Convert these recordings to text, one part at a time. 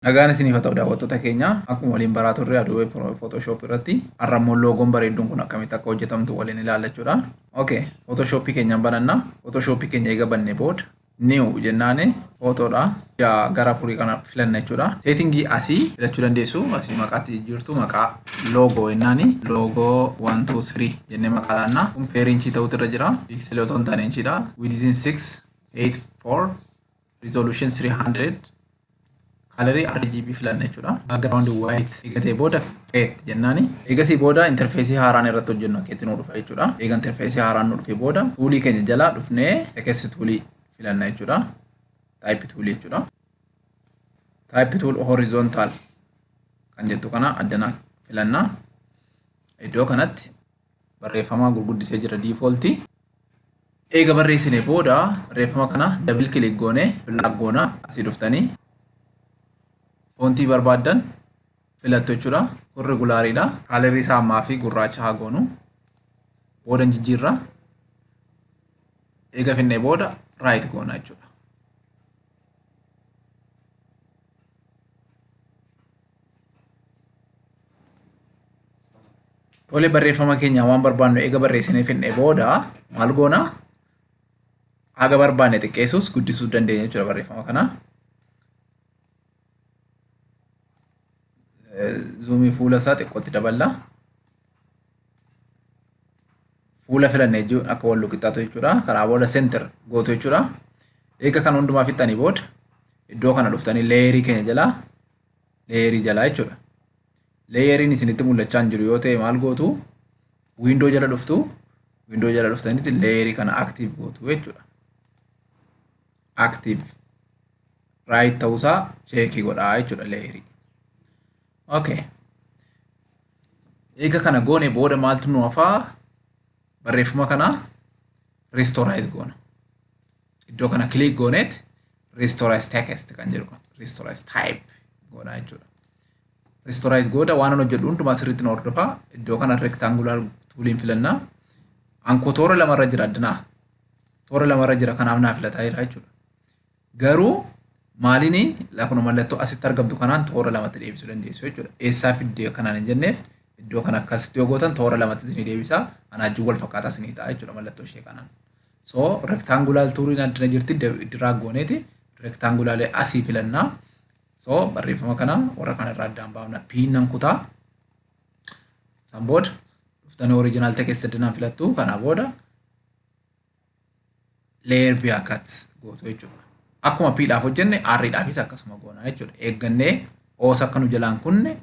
Nagaan isiniif haa ta'u daawwattoota keenya. Akkuma waliin baraa turre Adobe Photoshop irratti har'a immoo loogoon bareedduun kun akkamitti akka hojjetamtu waliin ilaalla jechuudha. Okay, Photoshop keenyaan bananna. Photoshop keenya eega banne booda new jennaani footoodha. Gara afurii kana filanna jechuudha. Seetingii asii filachuu dandeessu. Asii maqaatti jijjiirtu maqaa loogoo jennaani. Loogoo 1 2 3 jennee maqaa laanna. Kun peer inchii ta'utu irra jira. Piikselii otoo hin taane inchiidha. Width 6 8 4 resolution 300 kalarii RGB filanna jechuudha. Background white eegatee booda create jennaani. Eegasii booda interfeesii haaraan irratti hojjennu akkeetti nu dhufa jechuudha. Eega interfeesii haaraan nu dhufe booda tuulii keenya jalaa dhufnee text tuulii filanna jechuudha. Type tuulii jechuudha. Type tool horizontal kan jettu kana addana filanna. Iddoo kanatti barreeffama gurguddisee jira default. Eega barreessine booda barreeffama kana double click goone black goona. Asii dhuftanii foontii barbaaddan filattu jechuudha. Kun regulaariidha. Kaalarii isaa ammaa fi gurraacha haa goonu. Booda jijjiirra. Eega finnee booda right goona jechuudha. Tole, barreeffama keenya waan barbaannu eega barreessinee finnee booda maal goona? Haga barbaanne xiqqeessuus guddisuu dandeenya jechuudha barreeffama kana. Zuumii fuula isaa xiqqootti daballa. Fuula filannee jechuun akka wal qixxaatu jechuudha. Karaa booda center gootu jechuudha. Eega kan hundumaa fixxanii booda iddoo kana dhuftanii leeyerii keenya jalaa, leeyerii jalaa jechuudha. Leeyeriin isinitti mul'achaa hin jiru yoo ta'e maal gootu? Window jala dhuftu. Window jala dhuftanitti leeyerii kana active gootu jechuudha. Active right ta'uusaa cheekii godhaa jechuudha leeyerii. Okay. Eega kana goone booda maaltu nu hafaa? Barreeffama kana rasterize goona. Iddoo kana click gooneet rasterize text kan jedhu kan rasterize type goona jechuudha. Rasterize gooda waan an hojjedhu hundumaa sirriitti nu hordofaa. Iddoo kana rectangular tooliin filannaa. Ankoo toora lamarra jira addinaa. Toora lamarra jira, kanaaf naa filataa jira jechuudha. Garuu maaliini lakuna mallattoo asitti argamtu kanaan toora lamatti deebisuu dandeessu jechuudha. Eessaa fiddee kanaan hin jenneef, iddoo kana akkasitti yoo gootan toora lamatti isinii deebisa. Anaa wajjin wal fakkaataa isinii ta'a jechuudha mallattoo ishee kanaan. So rectangular tooliin addina jirti, drag gooneeti rectangular asii filannaa. So barreeffama kana warra kana irraa addaan baafna. Piin nan kutaa. San booda dhuftanii original text addinaan filattu. Kanaa booda layer via cut gootu jechuudha. Akkuma P dhaaf hojjenne R dhaafis akkasuma goona jechuudha. Eeggannee O's akka nu jalaan kunne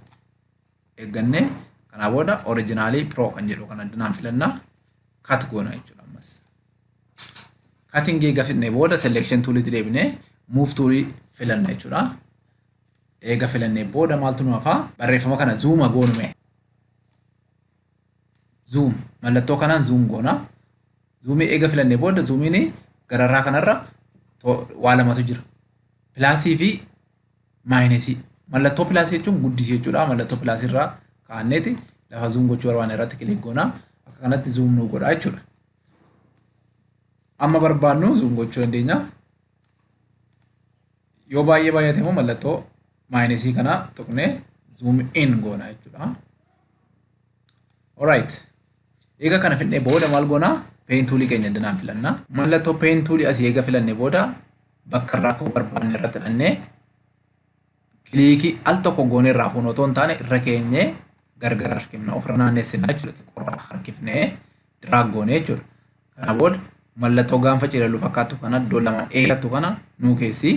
eeggannee, kanaa booda originaalii pro kan jedhu kan addinaan filannaa, cut goona jechuudha ammas. Cutting eega fidnee booda selection toolitti deebinee move toolii filanna jechuudha. Eega filannee booda maaltu nu hafaa? Barreeffama kana zoom goonume. Zoom mallattoo kanaan zoom goona. Zoomii eega filannee booda zoomiin gararraa kanarra waa lamatu jira. Pilaasii fi maayinasii. Mallattoo pilaasii jechuun guddisii jechuudha. Mallattoo pilaasii irraa kaa'anneeti lafa zoom gochuu barbaanne irratti click goona. Akka kanatti zoom nu godha jechuudha. Amma barbaannu zoom gochuu dandeenya. Yoo baay'ee baay'ate immoo mallattoo maayinasii kana tuqnee zoom in goona jechuudha. Alright. Eega kana fidnee booda maal goona? Pen toolii keenya addinaan filanna. Mallattoo pen toolii asii eega filanne booda bakka irraa ka'uu barbaanne irratti hidhannee kilikii al tokko goonee irraa fuunu otoo hin taane irra keenyee gargar harkifna, ofirra naannessina jechuudha. Xiqqoorraa harkifnee drag goonee jechuudha. Kana booda mallattoo gaanfa cilaluu fakkaattu kana iddoo lama dheerattu kana nuu keessi.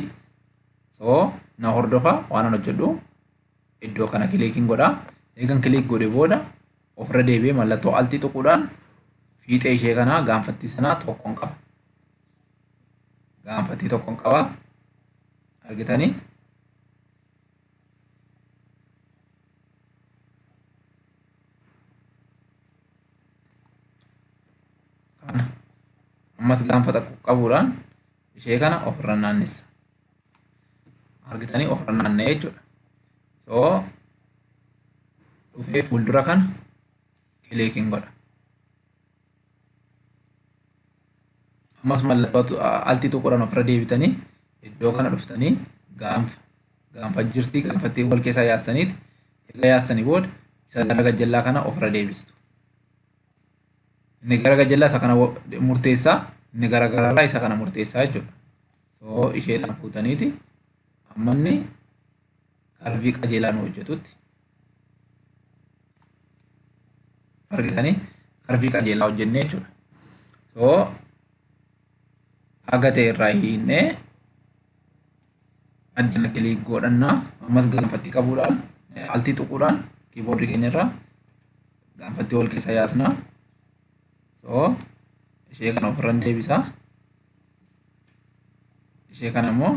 So na hordofa waan an hojjedhu. Iddoo kana kilikiin godha. Eegan click godhe booda ofirra deebi'ee mallattoo altii tuquudhaan fiixee ishee kana gaanfattii sanaa tokkoon qaba. Gaanfattii tokkoon qaba. Argitanii? Kana. Ammas gaanfa tokko qabuudhaan ishee kana ofirra naannessa. Argitanii, ofirra naanna'ee jechuudha. So dhufee fuuldura kana kilikiin godha. Ammas mallattoo altii tuquudhaan ofirra deebitanii iddoo kana dhuftanii gaanfa Gaanfa jirti gaanfattii wal keessaa yaastaniiti. Egaa yaastanii booda isa gara gajjallaa kana ofirra deebistu. Inni gara gajjallaa isa kana murteessaa, inni gara gararraa isa kana murteessaa jechuudha. So isheedhaan fuutaniiti amma inni curve qajeelaa nu hojjetutti argitanii curve qajeelaa hojjennee jechuudha. So haga ta'e irraa hiinnee addana click godhannaa ammas gaanfattii qabuudhaan altii tuquudhaan keyboardii keenya irraa gaanfattii wal keessa yaasnaa. So ishee kana ofirra deebisaa. Ishee kana immoo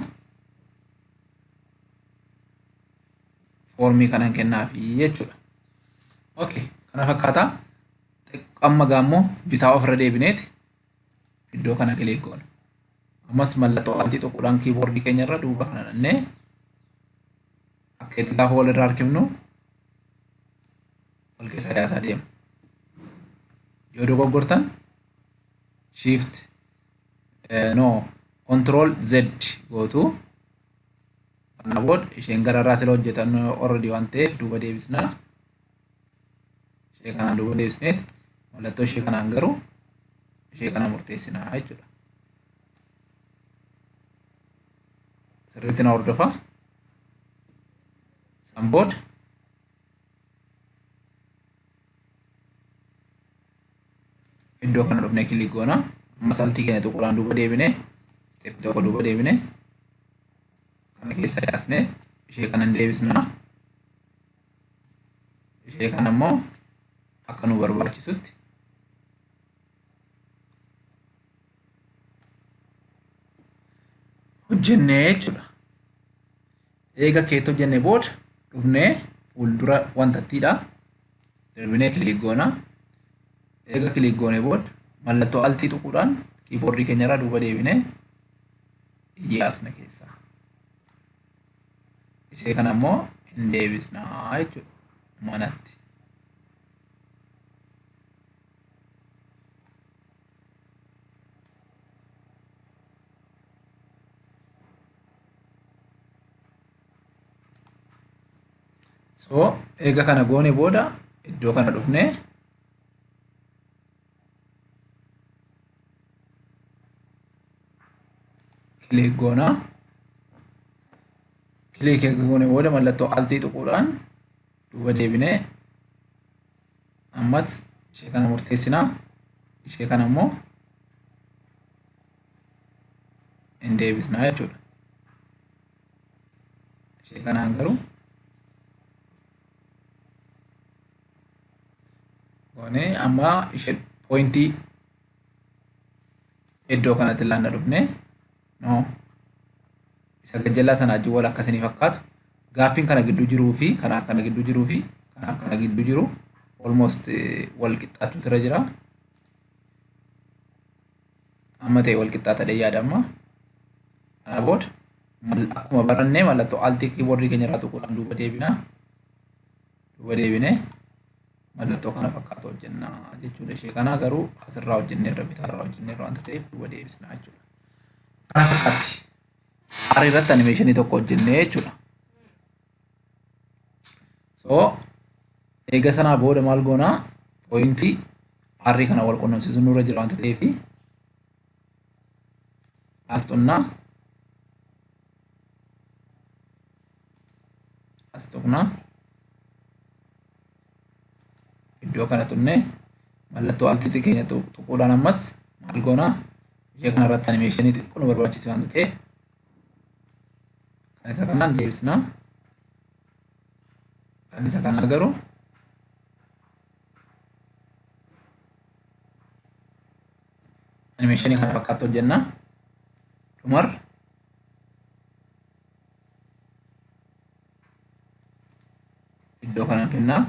formii kanan kennaafii jechuudha. Okay, kana fakkaata. Amma gaammoo bitaa ofirra deebineeti iddoo kana click goona. Ammas mallattoo altii tuquudhaan keyboardii keenya irra duuba kana dhannee akka itti gaafa walirraa harkifnu wal keessa yaasaa deema. Yoo dogoggortan shift, no, control Z gootu. Kana booda isheen gararraa sila hojjetan already waan ta'eef duuba deebisnaa. Ishee kanaan duuba deebisneet mallattoo ishee kanaan garuu ishee kana murteessinaa jechuudha. Sirriitti na hordofaa. San booda iddoo kana dhufnee click goona. Ammas altii keenya tuquudhaan duuba deebinee step tokko duuba deebinee kana keessa yaasnee ishee kana deebisnaa. Ishee kana immoo akka nu barbaachisutti hojjennee jechuudha. Eega keetti hojjennee booda dhufnee fuuldura wantattiidha. Darbinee click goona. Eega click goonee booda mallattoo altii tuquudhaan keyboardii keenyarraa duuba deebinee yaasna keessaa. Ishee kana immoo hin deebisnaa jechuudha manatti. So eega kana goone booda iddoo kana dhufnee click goona. Click eega goone booda mallattoo altii tuquudhaan duuba deebinee ammas ishee kana murteessinaa. Ishee kana immoo hin deebisnaa jechuudha. Ishee kanaan garuu goonee amma ishee pointii iddoo kanatti laanna dhufnee, no, isa gajjallaa sana wajjin wal akkasii fakkaatu gapiin kana gidduu jiruu fi kanaaf kana gidduu jiruu fi kanaaf kana gidduu jiru almost wal qixxaachuutu irra jira. Amma ta'e wal qixxaatadhee yaada amma. Kana booda akkuma barannee mallattoo altii keyboardii keenya irraa tuquudhaan duuba deebinaa. Duuba deebinee mallattoo kana fakkaatu hojjennaa jechuudha. Ishee kana garuu asirraa hojjenneerra, bitaarraa hojjenneerra waanta ta'eef duuba deebisnaa jechuudha. Kana fakkaatti. R irratti animationii tokko hojjennee jechuudha. So eega sanaa booda maal goonaa? Pointii R kana wal qunnamsiisuun nurra jira waanta ta'eef as tuqnaa, as tuqnaa, iddoo kana tuqnee mallattoo altiitii keenya tuquudhaan ammas maal goonaa? Ishee kana irratti animationii xiqqoo nu barbaachise waanta ta'eef kan isa kanaan deebisnaa, kan isa kanaa garuu animationii kana fakkaatu hojjennaa. Dhumar iddoo kana finnaa.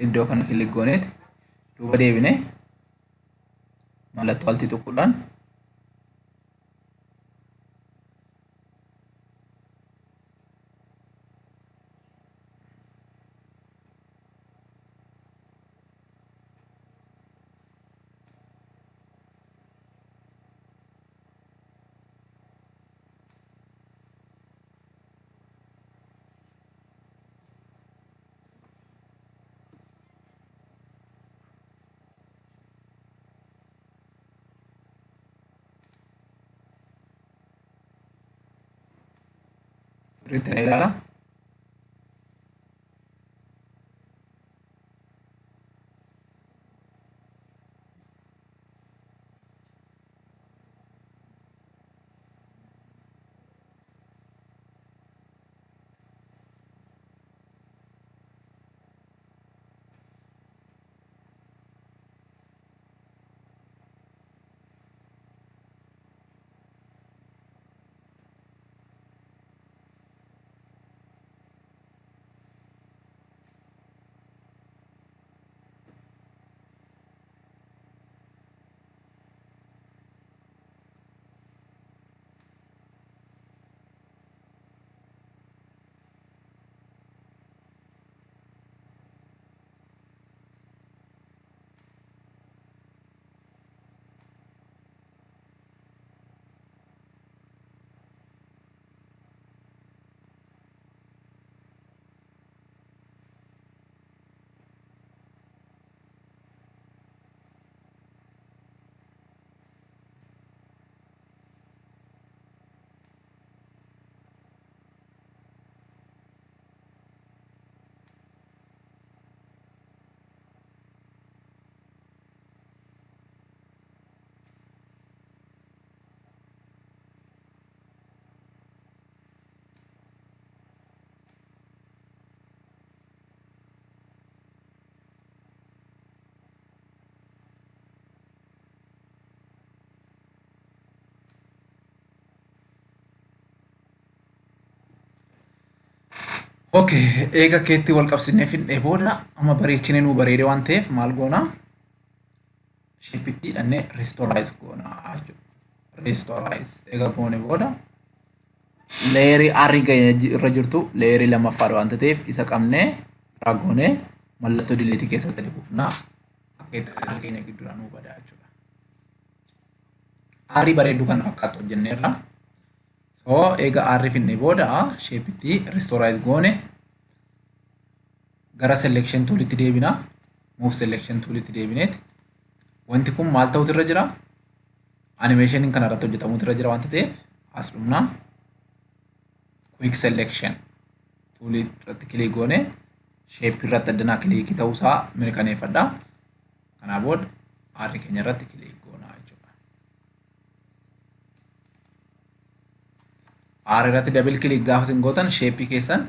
Iddoo kana click gooneeti duuba deebine mallattoo altii tuquudhaan Sirriitti na ilaala. Okay, eega keetti wal qabsinnee fidnee booda amma bareechinee nuu bareede waan ta'eef maal goona? Shape itti hidhannee rasterize goona jechuudha. Rasterize eega goone booda layer aarrii keenya irra jirtu layer lammaffaadha waan ta'eef isa qabnee goonee mallattoo delete keessa gadi buufnaa, akka itti aarrii keenya gidduudhaan nuu badaa jechuudha. Aarrii bareedduu kana fakkaattu hojjenneerra. So eega aarrii finnee booda shape itti rasterize goone gara selection toolitti deebina. Move selection toolitti deebineeti. Wanti kun maal ta'utu irra jira? Animationiin kana irratti hojjetamutu irra jira waanta ta'eef as dhumnaa. Quick selection toolii irratti click goone shape irratti addanaa click ta'uusaa mirkaneeffadha. Kanaa booda aarrii keenya irratti click goonaa jechuudha. Aarrii irratti double click gaafa isin gootan shape keessan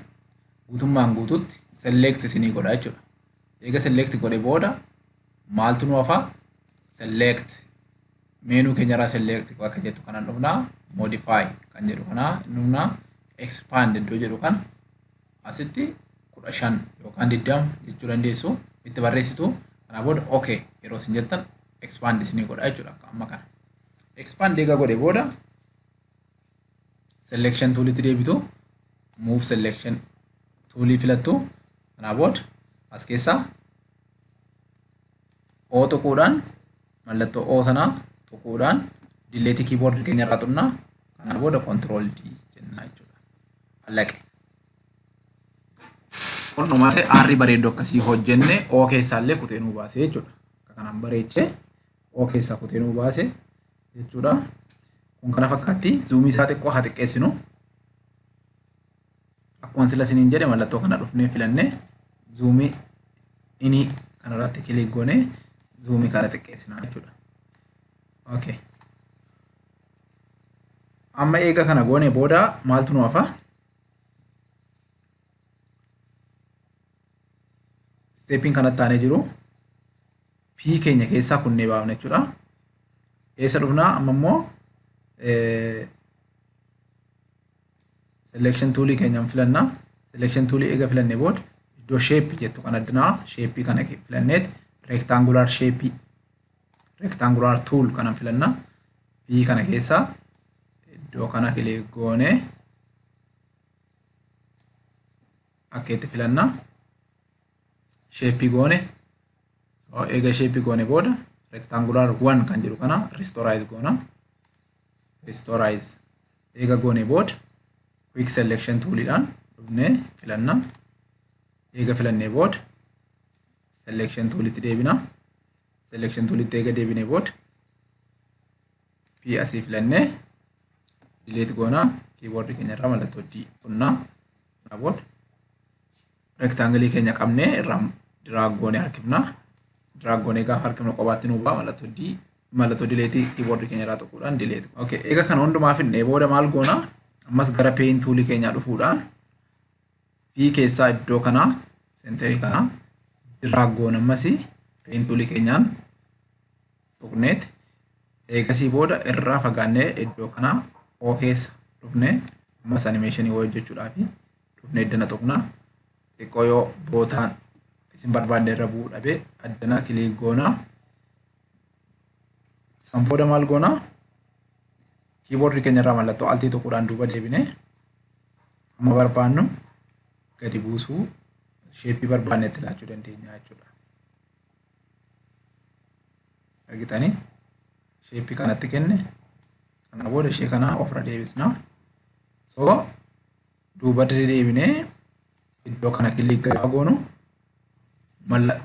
guutummaan guututti select isinii godha jechuudha. Eega select godhe booda maaltu nu hafa? Select menu keenyarraa select bakka jettu kanan dhufnaa, modify kan jedhu kanaa dhufnaa, expand iddoo jedhu kan asitti 15 yookaan 20 jechuu dandeessu, itti barreessitu. Kanaa booda okay yeroo isin jettan expand isinii godha jechuudha akka amma kana. Expand eega godhe booda selection toolitti deebitu, move selection toolii filattu. Kanaa booda as keessaa O tuquudhaan, mallattoo O sanaa tuquudhaan delete keyboard keenya irraa xunnaa. Kanaa booda control D jennaa jechuudha. Allaqe. Kun dhumate, aarrii bareedduu akkasii hojjenne. O keessaallee kutee nuu baasee jechuudha. Akka kanaan bareechee O keessaa kutee nuu baase jechuudha. Kun kana fakkaatti. Zoom isaa xiqqoo haa xiqqeessinu. Akkuma sila isiniin jedhe mallattoo kana dhufnee filannee zoom in kanarratti click goonee zoom kana xiqqeessina jechuudha. Okay. Amma eega kana goone booda maaltu nu hafa? Stepiin kanatti aanee jiru P keenya keessaa kunnee baafna jechuudha. Eessa dhufnaa? Amma immoo selection toolii keenyaan filannaa. Selection toolii eega filannee booda iddoo shape jettu kan addunaa shape kana filanneet rectangular shape, rectangular tool kanan filannaa. P kana keessaa iddoo kana click goonee akka itti filannaa. Shape goone. Eega shape goone booda rectangular one kan jedhu kana rasterize goona. Rasterize eega goone booda quick selection toolidhaan dhufnee filanna. Eega filannee booda selection toolitti deebina. Selection toolitti eega deebinee booda P asii filannee delete goona. Keyboard keenya irraa mallattoo D tunnaa. Kana booda rectangle keenya qabnee irraa drag goonee harkifna. Drag goonee gaafa harkifnu qobaatti nuu ba'a mallattoo D mallattoo delete keyboard keenya irraa tuquudhaan delete. Okay, eega kana hundumaa fidnee booda maal goona? Ammas gara pen tool keenyaa dhufuudhaan P keessaa iddoo kanaa centerii kana drag goona ammas pen tool keenyaan tuqneet eegasii booda irraa fagaannee iddoo kanaa O keessa dhufnee ammas animation wayii hojjechuudhaaf dhufnee iddana tuqna. Xiqqoo yoo bootaan isin barbaadde irra bu'uu dhabee addana click goona. San booda maal goona? Keyboard keenya irraa mallattoo altii tuquudhaan duuba deebinee amma barbaannu gadi buusuu shape barbaanne itti laachuu dandeenya jechuudha. Argitanii shape kanatti kenne kana booda ishee kana ofirra deebisna. So duuba deebinee iddoo kana click gaafa goonu malla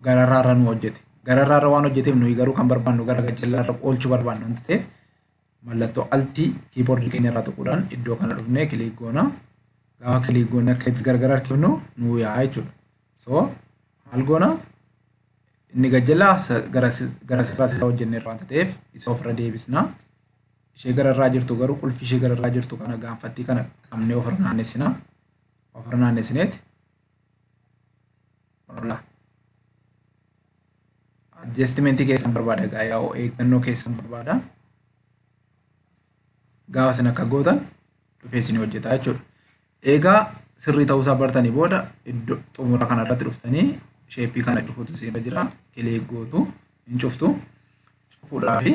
gararraarra nu hojjete. Gararraarra waan hojjeteef nuyi garuu kan barbaannu gara gajjallaarra oolchuu barbaannu wanti ta'eef mallattoo altii keyboard keenya irraa tuquudhaan iddoo kana dhufnee click goona. Gaafa click goone akka itti gargar harkifnu nuu yaa'a jechuudha. So maal goona? Inni gajjallaa gara sirraa sirraa hojjenne irraa wanta ta'eef isa ofirra deebisna. Ishee gararraa jirtu garuu qulfii ishee gararraa jirtu kana gaanfattii kana qabnee ofirra naannessina. Ofirra naannessineeti. Adjustmentii keessan barbaada gaa yaa'u eeggannoo keessan barbaada. Gaafa isin akka gootan dhufee isin hojjeta jechuudha. Egaa sirrii ta'uusaa bartanii booda iddoo xumura kanarratti dhuftanii shape kana cufuutu isinirra jira. Click gootu hin cuftu. Cufuudhaa fi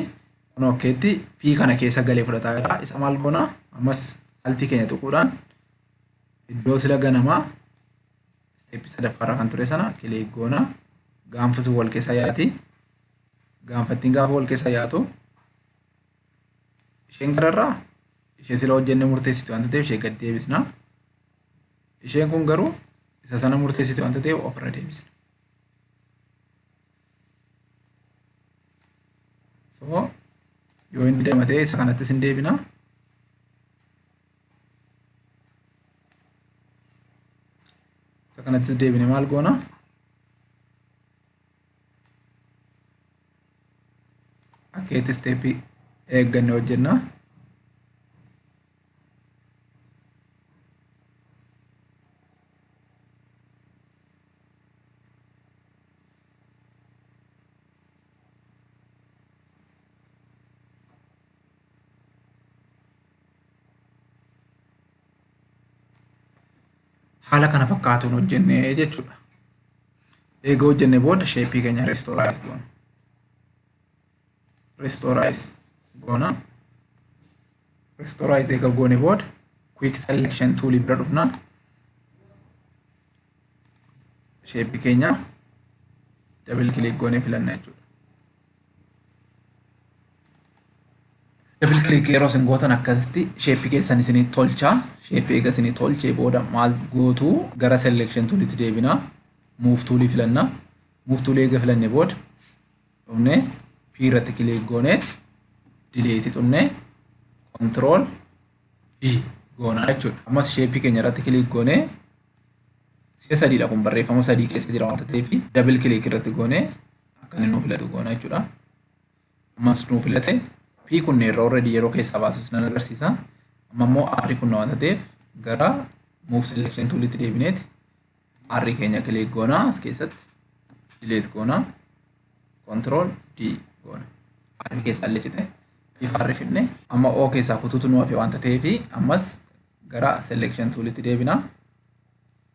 kun okkeetti P kana keessa galee fudhataa jira. Isa maal goona? Ammas altii keenya tuquudhaan iddoo sila ganamaa step sadaffaarra kan ture sana click goona. Gaanfa sun wal keessa yaati. Gaanfattiin gaafa wal keessa yaatu isheen gararraa ishee sila hojjennee murteessitu wanta ta'eef ishee gad deebisna. Isheen kun garuu isa sana murteessitu wanta ta'eef ofirra deebisna. So yoo inni damatee isa kanattis hin deebina. Isa kanattis deebine maal goona? Akkeetti step eegganne hojjenna. Haala kana fakkaatuun hojjennee jechuudha. Eega hojjenne booda shape keenya rasterize goona. Rasterize goona. Rasterize eega goone booda quick selection tool bira dhufna. Shape keenya double click goonee filanna jechuudha. Double click yeroo isin gootan akkasitti shape keessan isinii tolcha. Shape eega isinii tolchee booda maal gootu? Gara selection toolitti deebina. Move toolii filanna. Move toolii eega filanne booda dhufnee P irratti click goonee delete tuqnee control D goona jechuudha. Ammas shape keenya irratti click goonee si'a sadiidha kun barreeffama sadii keessa jira waanta ta'eef double click irratti goonee akka inni nuu filatu goona jechuudha. Ammas nuu filate. P kun irra already yeroo keessaa baasus nan agarsiisa. Amma immoo R kun waanta ta'eef gara move selection toolitti deebineeti R keenya click goona as keessatti delete goona control D goona. R keessaa illee cite bifa R fidne amma O keessaa kutuutu nu hafe waanta ta'eef ammas gara selection toolitti deebina.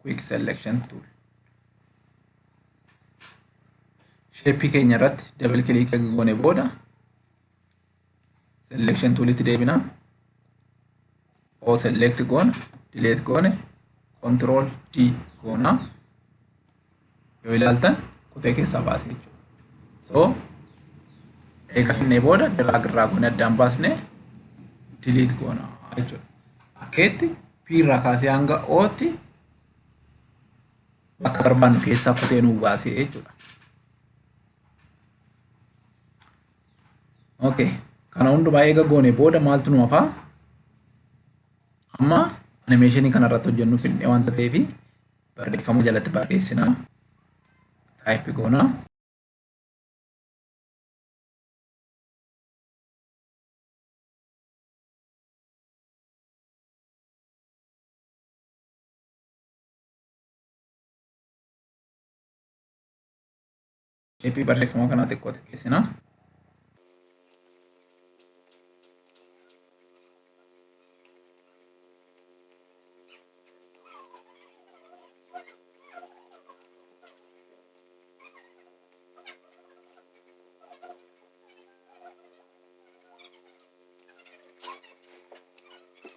Quick selection tool. Shape keenya irratti double click goone booda selection toolitti deebina. O select goona, delete goone, control D goona. Yoo ilaaltan kutee keessaa baase jechuudha. So eega finnee booda drag irraa goone addaan baasnee delete goona jechuudha. Akkeetti P irraa kaasee hanga O'tti bakka barbaannu keessaa kutee nuu baasee jechuudha. Okay. Kana hundumaa eega goone booda maaltu nu hafaa? Amma Animeeshinii kanarratti hojjennu finne waanta ta'eef barreeffama jalatti barreessina. Type goona. Shape barreeffama kanaa xiqqoo xiqqeessina.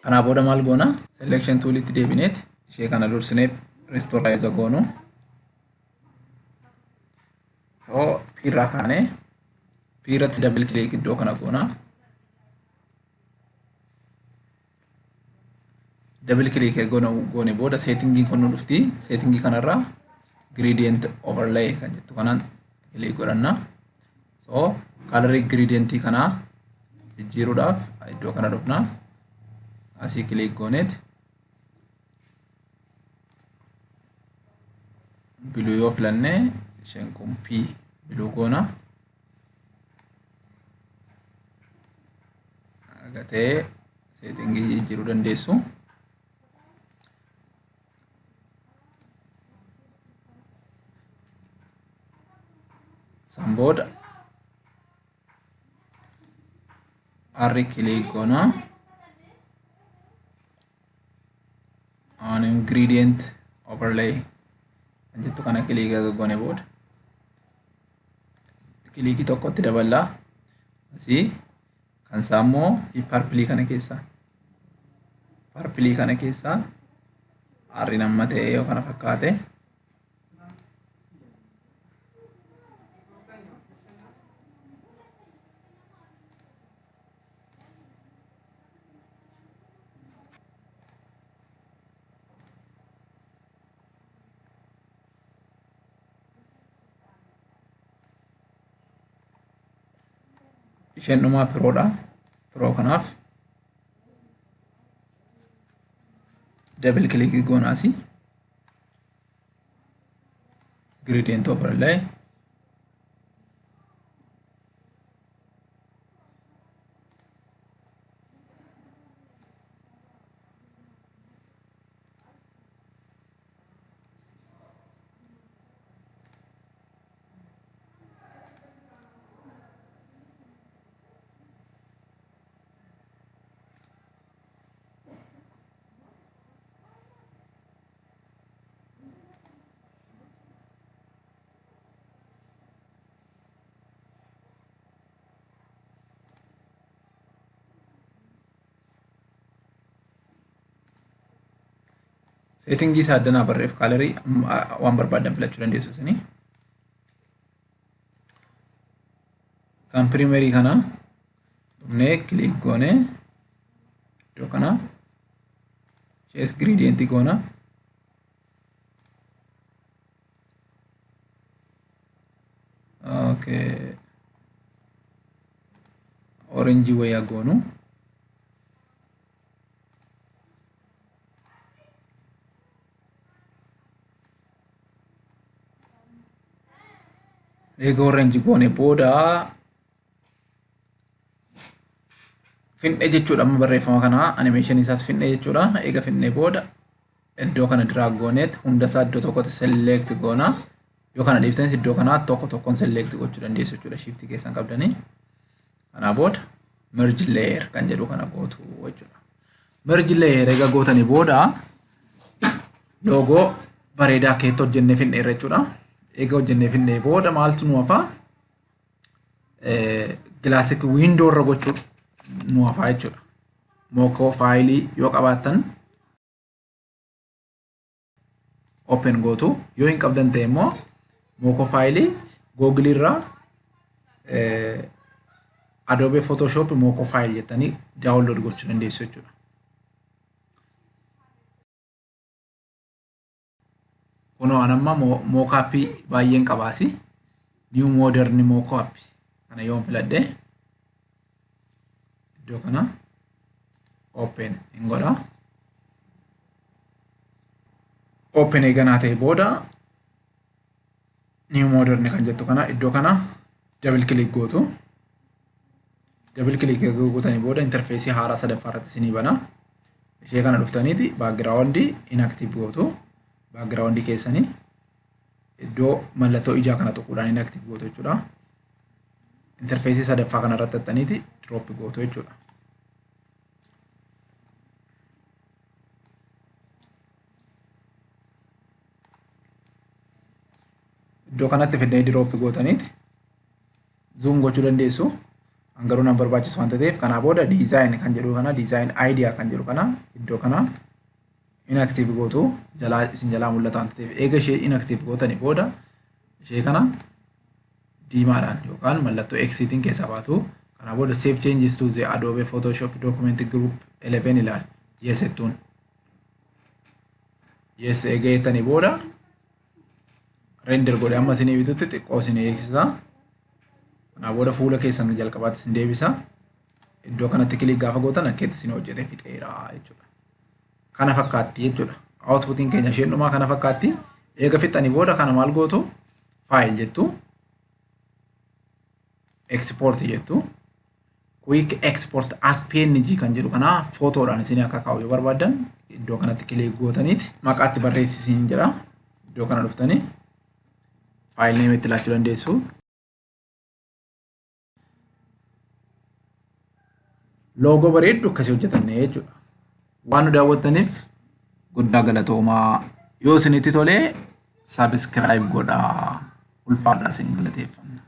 Kanaa booda maal goona? Selection toolitti deebineet ishee kana dursinee rasterize goonu. So P irraa kaanee P irratti double click iddoo kana goona. Double click goone booda settingiin kun nu dhufti. Settingii kanarraa gradient overlay kan jettu kanaan click godhanna. So colorii gradientii kanaa jijjiiruudhaaf iddoo kana dhufna. Asii click gooneet blue yoo filanne isheen kun P blue goona. Agatee settingii jijjiiruu dandeessu. San booda R click goona. On gradient overlay kan jettu kana click goone booda clickii tokkotti daballaa. Asii kan isaa immoo purple kana keessaa purple kana keessaa R amma ta'e yoo kana fakkaate isheen dhumaa proodha. Pro kanaaf double click goonaasi gradient overlay Settingii isaa addanaa barreef colorii waan barbaadan filachuu dandeessu isinii. Kan primaryii kana dhufnee click goonee iddoo kana ishees gradientii goona. Okay. Orange wayyaa goonu. Eega orange goone booda finne jechuudha. Amma barreeffama kana animation isaas finne jechuudha. Eega finne booda iddoo kana drag gooneet hunda isaa iddoo tokkotti select goona. Yoo kana dhiiftanis iddoo kanaa tokko tokkoon select gochuu dandeessu jechuudha, shift keessan qabdanii. Kanaa booda merge layer kan jedhu kana gootu jechuudha. Merge layer eega gootanii booda loogoo bareedaa keetti hojjennee finneerra jechuudha. Eega hojjennee finnee booda maaltu nu hafaa? Classic window irra gochuu nu hafaa jechuudha. Mockup fileii yoo qabaattan open gootu, yoo hin qabdan ta'e immoo mockup fileii Google irraa Adobe Photoshop mockup file jettanii download gochuu dandeessu jechuudha. Kunoo an amma mockupii baay'een qabaasi. New modern mockup kana yoon filadhe iddoo kana open hin godha. Open eeganaa ta'e booda new modern kan jettu kana iddoo kana double click gootu. Double click erga gootanii booda interface haaraa sadaffaa irratti isinii bana. Ishee kana dhuftaniiti background inactive gootu. Background keessanii iddoo mallattoo ijaa kana tuquudhaan inactive gootu jechuudha. Interface sadaffaa kana irratti xaxxaniiti drop gootu jechuudha. Iddoo kanatti fiddanii drop gootaniiti zoom gochuu dandeessu. Hangaruu nan barbaachisu waanta ta'eef kanaa booda design kan jedhu kana, design idea kan jedhu kana iddoo kana inactive gootu, jalaa isin jalaa mul'ata waanta ta'eef. Eega ishee inactive gootanii booda ishee kana diimaadhaan yookaan mallattoo X'tiin keessaa baatu. Kanaa booda save changes to the Adobe Photoshop document group 11 ilaali. Yes jettuun. Yes eega jettanii booda render godhe amma isinii bitutti xiqqoo isinii eegsisa. Kanaa booda fuula keessan jalqabaatti isin deebisa. Iddoo kanatti click gaafa gootan akkeetti isin hojjetee fixeera jechuudha. Kana fakkaatti jechuudha. Outputiin keenya isheen dhumaa kana fakkaatti. Eega fixanii booda kana maal gootu? File jettu. Export jettu. Quick export as PNG kan jedhu kana footoodhaan isin akka kaa'u yoo barbaaddan iddoo kanatti click gootaniiti maqaatti barreessisiin jedha. Iddoo kana dhuftanii file name itti laachuu dandeessu. Loogoo bareeddu akkasii hojjetanne jechuudha. Waan nu daawwattaniif guddaa galatoomaa. Yoo isinitti tolee subscribe godhaa. Ulfaadhaa isin galateeffanna.